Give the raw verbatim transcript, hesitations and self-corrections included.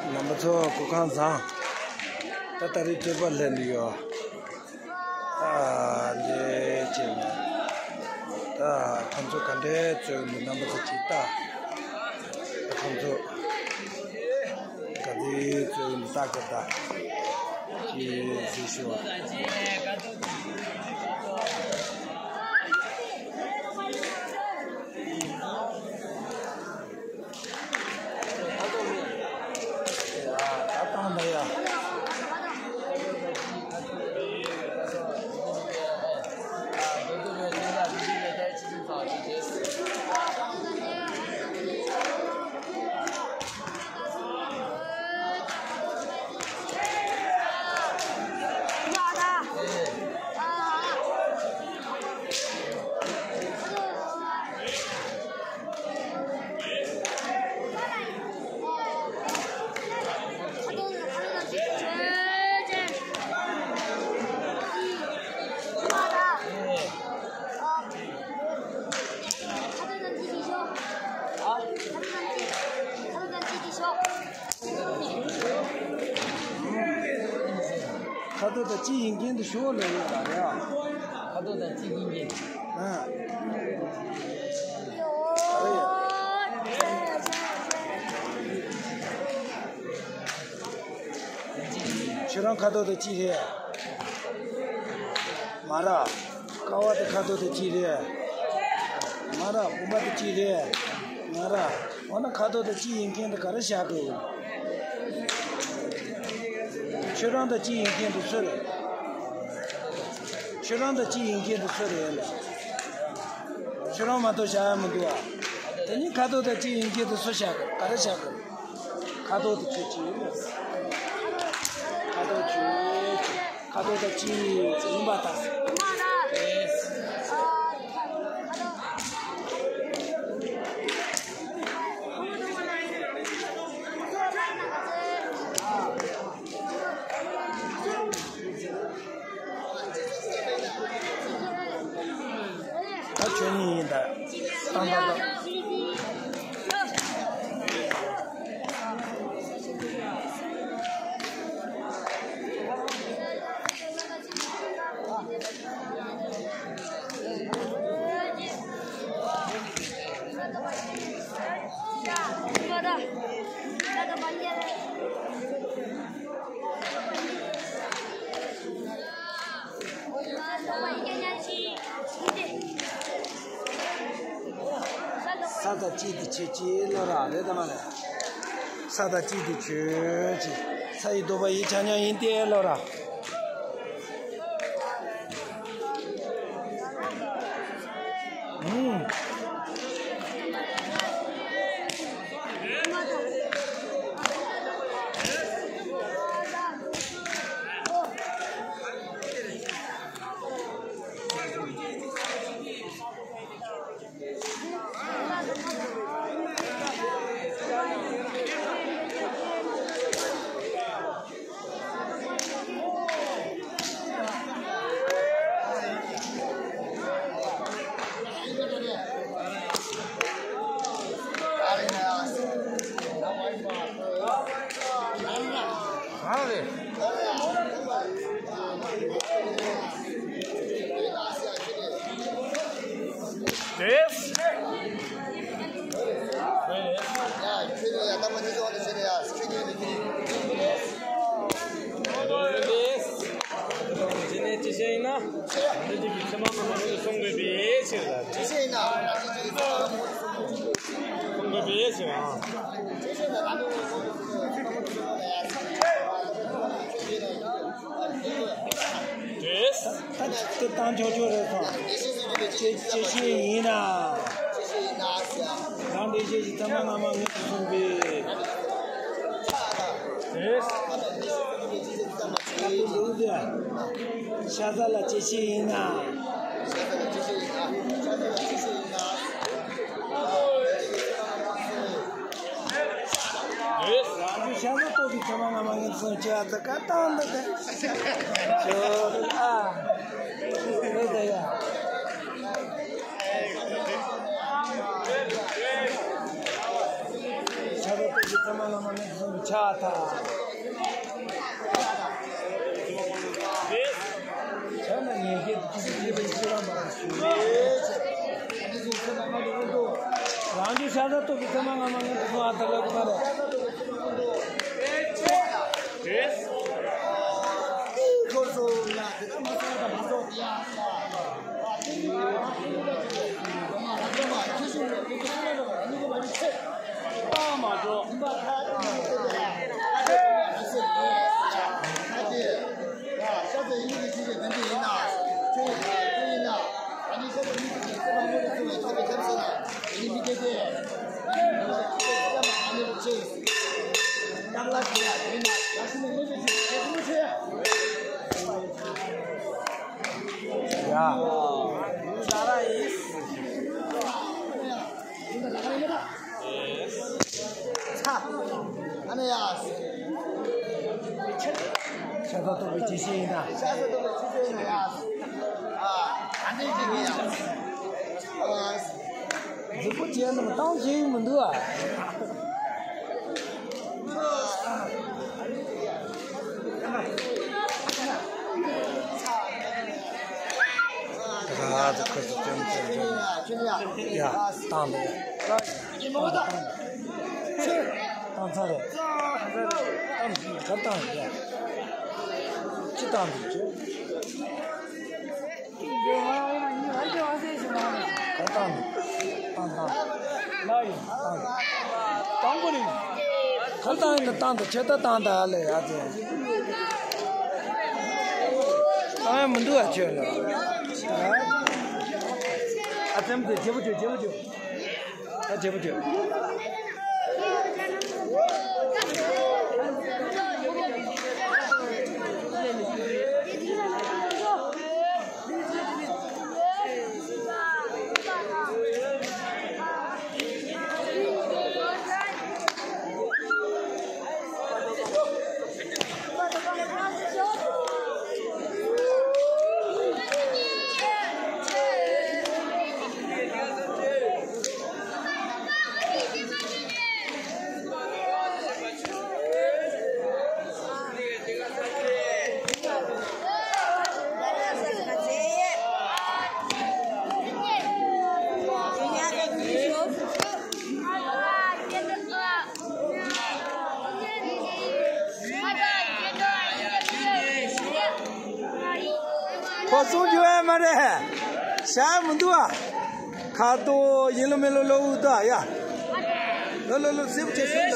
རྣམ་པ་ཚོ་སྐུ་ཁམས་བཟང་། ད་ད་རེས་སྤྲོས་པ་ལྷན་དུ་ཡོད། ད་འདི་བྱས་ནས་ད་ཁོང་ཚོ་ག་འདྲའི་རྩོད་འདུག་རྣམ་པ་ཚོ་ཅིག་ལྟ། ད་ཁོང་ཚོ་ག་འདྲའི་རྩོད་འདུག་ལྟ་གི་ད་ཅིག་གཟིགས་ཤོག་ཁ་དོག་དང་གཅིག་ཡིན་མཁན་དུ་ཤོག་ལབ་ཡོད་པ་རེད་ཨ། ཁ་དོག་དང་གཅིག་ཡིན་མཁན། ཨ། ཨ་རེད། ཁྱོད་རང་ཁ་དོག་དང་གཅིག་རེད། མ་ར། ཀ་བ་དེ་ཁ་དོག་དང་གཅིག་རེད། མ་ར། བུམ་པ་དང་གཅིག་རེད། ང་ར། འོ་ན་ཁ་དོག་དང་གཅིག་ཡིན་མཁན་དེ་ག་རེ་བཞག་དགོས། ཁྱོད་རང་དང་གཅིག་ཡིན་མཁན་དེ་སུ་རེད། ཁྱོད་རང་དང་གཅིག་ཡིན་མཁན་དེ་སུ་རེད་ལ། ཁྱོད་རང་མ་གཏོགས་བཞག་ཡ་མི་འདུག་ཨ། དེ་ནི་ཁ་དོག་དང་གཅིག་ཡིན་མཁན་དེ་སུ་བཞག་དགོས། ག་རེ་བཞག་དགོས། ཁ་དོག་དེ་ཁྱོད་ཀྱི་ཡིན། ཁ་དོག་ཁྱོད་ཀྱི། ཁ་དོག་དང་གཅིག་ཡིན་པ་དང་། ད་ཁྱོད་གཉིས་ཡིན་ད། ཏང་ཏང་ཏང་། ས་དང་གཅིག་དེ་ཁྱོད་ཀྱི་བློ་ར་རེད་དམ་མ་རེད། ས་དང་གཅིག་དེ་ཁྱོད་ཀྱི། ས་ཡི་ལྡོག་པ་ཡི་ཆ་མཉམ་ཡིན་ཏེ་བློ་ར། ཨུམ། This. དེ་ནས་ཅི་བྱས་ཡིན་ན། འདི་གཅིག་གི་ཚེ་མ་མ་མ་ནས་གསུང་དགོས་པའི་ཕྱིར་ལ། ཅི་བྱས་ཡིན་ན། གསུང་དགོས་པའི་ཕྱིར་ཨང་། དེས། ད་ཅི་ཏི་བཏང་ཆོག་ཆོག་རེད་སོང་། ཅི་ཅི་ཤེས་ཡིན་ན། རང་འདི་ཤེས་ཀྱི་ཐ་མ་ང་མ་ངེས་སུ་སོང་པས། དེས། ད་དུང་འདུག་དེ། ཤ་ཟ་ལ་ཅི་ཤེས་ཡིན་ན། རང་གི་ཤ་ཟ་ལྟོགས་ཀྱི་ཐ་མ་ང་མ་ངེས་སུ་སོང་ཅི་ཨ་ཙི་ཀ་བཏང་འདུག་དེ། ཅོ་ཨ། ཨེ་ད་ཡ། ཤ་ཟ་ལྟོགས་ཀྱི་ཐ་མ་ བླ་མ་ནི་གསུང་ཆ་ད། བྱས་ན་ངེས་ཤེས་ཀྱི་ཤེས་པའི་ཤེས་རབ་མ་ཞུ། རང་རྒྱུད་ཤ་ཟ་ཐུབ་པའི་ཚེ་མ་ང་མ་ངན་དུ་སོང་ཨ་ད་ལ་ཀུ་མ་རེད། རྫིག་པོ་བྱས་ནས་བཏང་ཤེས་མི་འདུག་ཨ། ར་ད་ཁོ་ཚོ་སྟོན་ཚོད་འཇོག་ཡ་བཏང་འདུག་བཏང་ཚར་རེད། བཏང་ག་བཏང་ཡ་ཅི་བཏང་འདུག་ཅི། གང་བཏང་བཏང་བཏང་བཏང་ན་ཡིན། བཏང་བཏང་གོ་ནི། གང་བཏང་ཡིན་ན་བཏང་དང་ཆེ་ད་བཏང་དང་ཨ་ལས་ཡ་ཚེ། བཏང་ཡ་མི་འདུག་ཨ་ཁྱོད་ལ། ཨ་ཙེམ་དེ་རྒྱལ་པོ་ཁྱོད་རྒྱལ་པོ་ཁྱོད། ཨ་རྒྱལ་པོ་ཁྱོད། ཕོ་སོང་རྒྱུ་ཨེ་མ་རེད། ཤ་མི་འདུག་ཨ། ཁ་དོག་ཡེ་ལོ་མེ་ལོ་ལོ་འུ་ད་ཡ། ལོ་ལོ་ལོ་སེབ་ཆེ་སེབ་ད།